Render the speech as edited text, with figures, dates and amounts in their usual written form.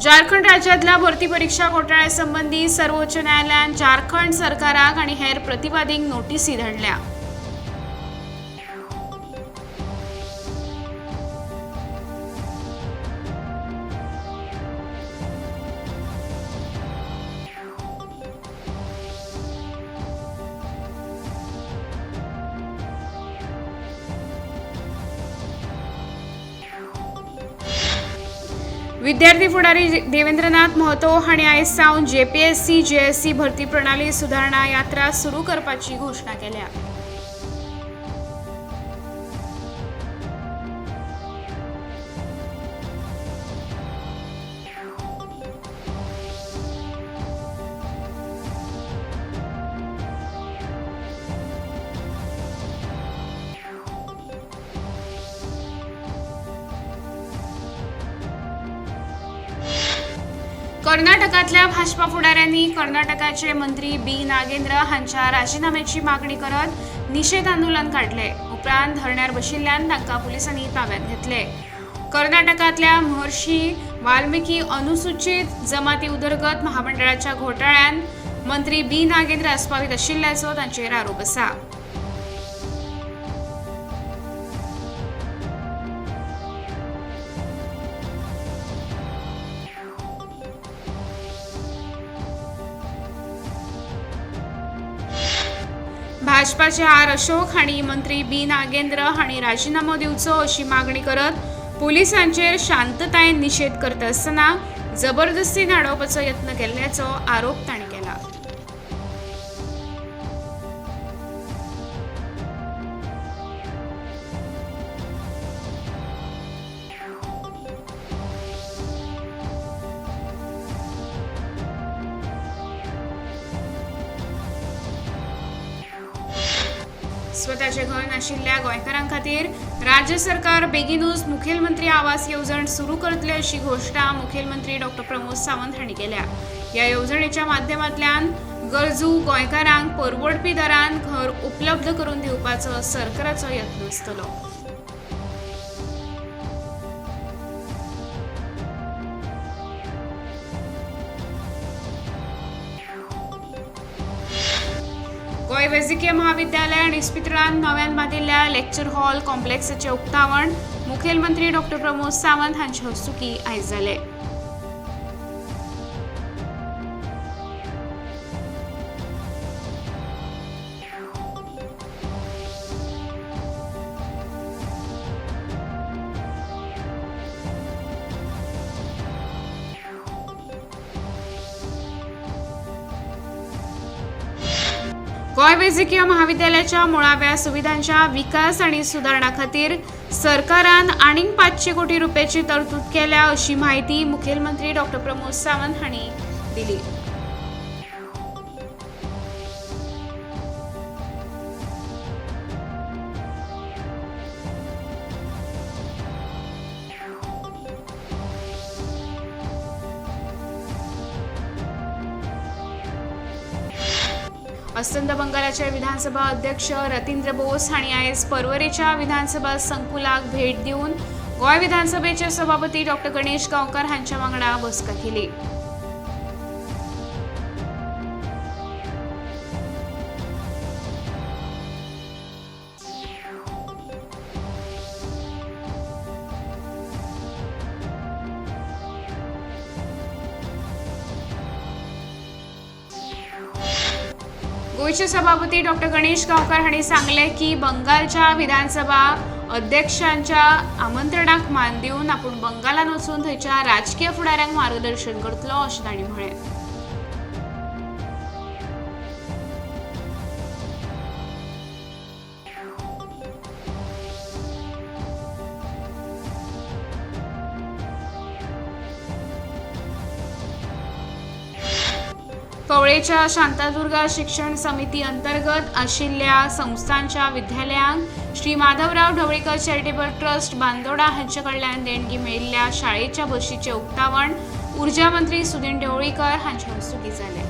झारखंड राज्यांतल्या भरती परीक्षा घोटाळ्या संबंदी सर्वोच्च न्यायालयान झारखंड सरकाराक आनी हेर प्रतिवादींक नोटीसी धाडल्या. विद्यार्थी फुडारी देवेंद्रनाथ महतो हांणी आयज सावन जेपीएससी जेएससी भरती प्रणाली सुदारणा यात्रा सुरू करपाची घोशणा केल्या. कर्नाटकातल्या भाजपा फुडाऱ्यांनी कर्नाटकाचे मंत्री बी नागेंद्र हांच्या राजीनाम्याची मागणी करत निशेध आंदोलन काडले. उपरांत धरण्यार बशिल्ल्यान तांकां पुलिसांनी ताब्यात घेतले. कर्नाटकांतल्या महर्षी वाल्मिकी अनुसूचित जमाती उदरगत महामंडळाच्या घोटाळ्यात मंत्री बी नागेंद्र आस्पावीत आशिल्ल्याचो तांचेर आरोप आसा. भाजपाचे आर अशोक हांणी मंत्री बी नागेंद्र हांणी राजीनामो दिवचो अशी मागणी करत पुलिसांचेर शांततायेन निशेध करता आसतना जबरदस्तीन आडोवपाचो यत्न केल्ल्याचो आरोप तांणी केला. स्वताचे घर नाशिल्ल्या गोंयकारां खातीर राज्य सरकार बेगीनूच मुखेलमंत्री आवास येवजण सुरू करतले अशी घोशणा मुखेलमंत्री डॉक्टर प्रमोद सावंत हांणी केल्या. ह्या येवजणेच्या माध्यमांतल्यान गरजू गोंयकारांक परवडपी दरान घर उपलब्ध करून दिवपाचो सरकाराचो यत्न आसतलो. गोंय वैजकीय महाविद्यालय आनी इस्पितळांत नव्यान बांदिल्ल्या लेक्चर हॉल कॉम्प्लेक्साचें उक्तावण मुखेलमंत्री डॉक्टर प्रमोद सावंत हांचे हस्तुकीं आयज जालें. गोंय वैजकीय महाविद्यालयाच्या मुळाव्या सुविधांच्या विकास आनी सुदारणा खातीर सरकारान आनीक 500 कोटी रुपयाची तरतूद केल्या अशी म्हायती मुखेलमंत्री डॉक्टर प्रमोद सावंत हांणी दिली. अस्तंत बंगालाचे विधानसभा अध्यक्ष रतींद्र बोस हांणी आयज पर्वरेच्या विधानसभा संकुलाक भेट दिवन गोंय विधानसभेचे सभापती डॉक्टर गणेश गांवकर हांच्या वांगडा बसका केली. गोंयचे सभापती डॉक्टर गणेश गांवकर हांणी सांगलें की बंगालच्या विधानसभा अध्यक्षांच्या आमंत्रणाक मान दिवन आपूण बंगालान वचून थंयच्या राजकीय फुडाऱ्यांक मार्गदर्शन करतलो अशें तांणी म्हळें. कवळेच्या शांतादुर्गा शिक्षण समिती अंतर्गत आशिल्ल्या संस्थांच्या विद्यालयांक श्री माधवराव ढवळीकर चॅरिटेबल ट्रस्ट बांदोडा हांचे कडल्यान देणगी मेळिल्ल्या शाळेच्या बशीचें उक्तावण ऊर्जा मंत्री सुदिन ढवळीकर हांचे हस्तुकीं जालें.